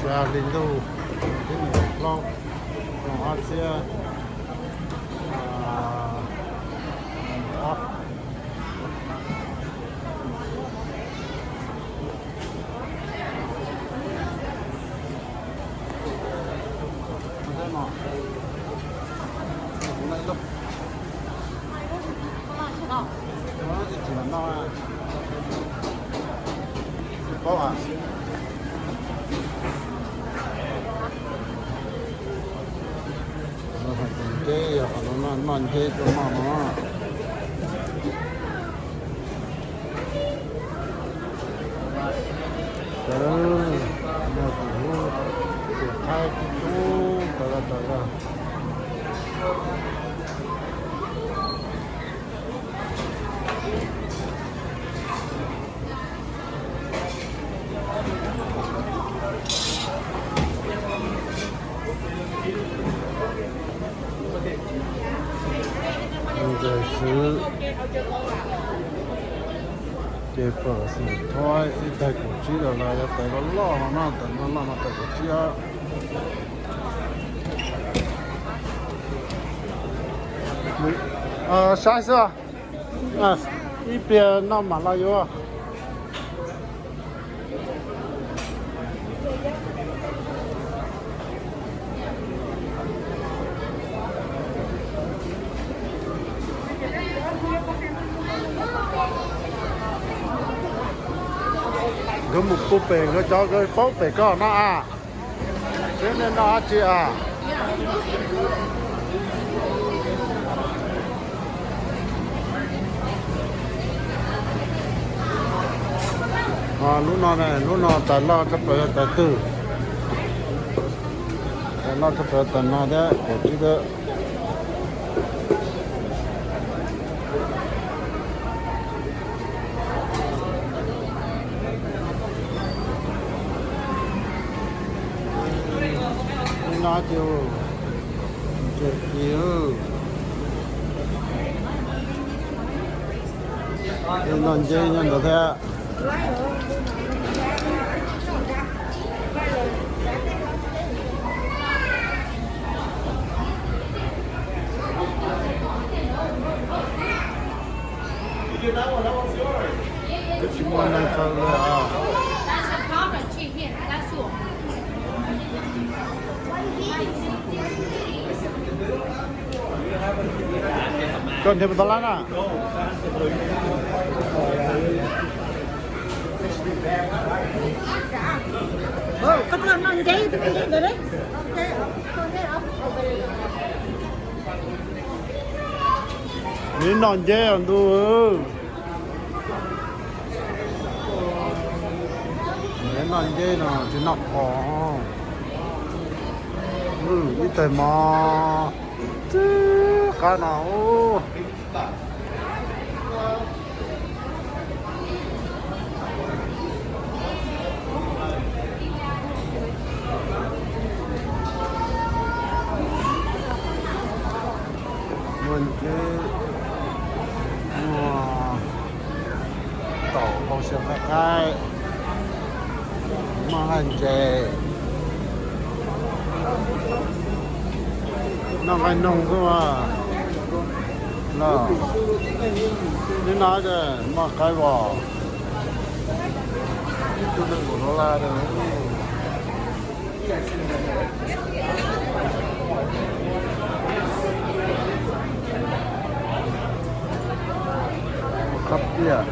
Hli ntuj, ib nees nkaum plaub, xyoo ob txhiab ob. Nceb yog qhov no noj nceb tuaj noj no. Tus thaib tub tub tawv tawv. Ntxawm Swv ces pom xim thob ib tag kaum tsib los los yog tawv loj loj no na, tawv loj loj no tawv kaum tsib. Saib xwb, ib pliag noj mam los yuav. Nkawd mus pub pem nkawd cov, nkawd paub pem koj no a. Peb nej noj dab tsi a? Hnub no, hnub no tas loj tshaj plaws yog tas twg? Tas loj tshaj plaws tas no thiab, kaum tsib thiab. Hnub no ces, ces kis, noj nceb nyob ntawd thiab. Tsis muaj neeg chaw li os. Koj nrhiav puas tau lab na? Nws noj nceb os ntuj. Nws noj nceb no tsis noj qos. Ib tag mov twb qab no. Muaj nceb, muaj taum hau xyaw qaib qaib, muaj nqaij ntses, noj nqaij noog xwb mas. Neb noj ces muaj qaib os. Ib tug nees nkaum dollar. Qab tiaj.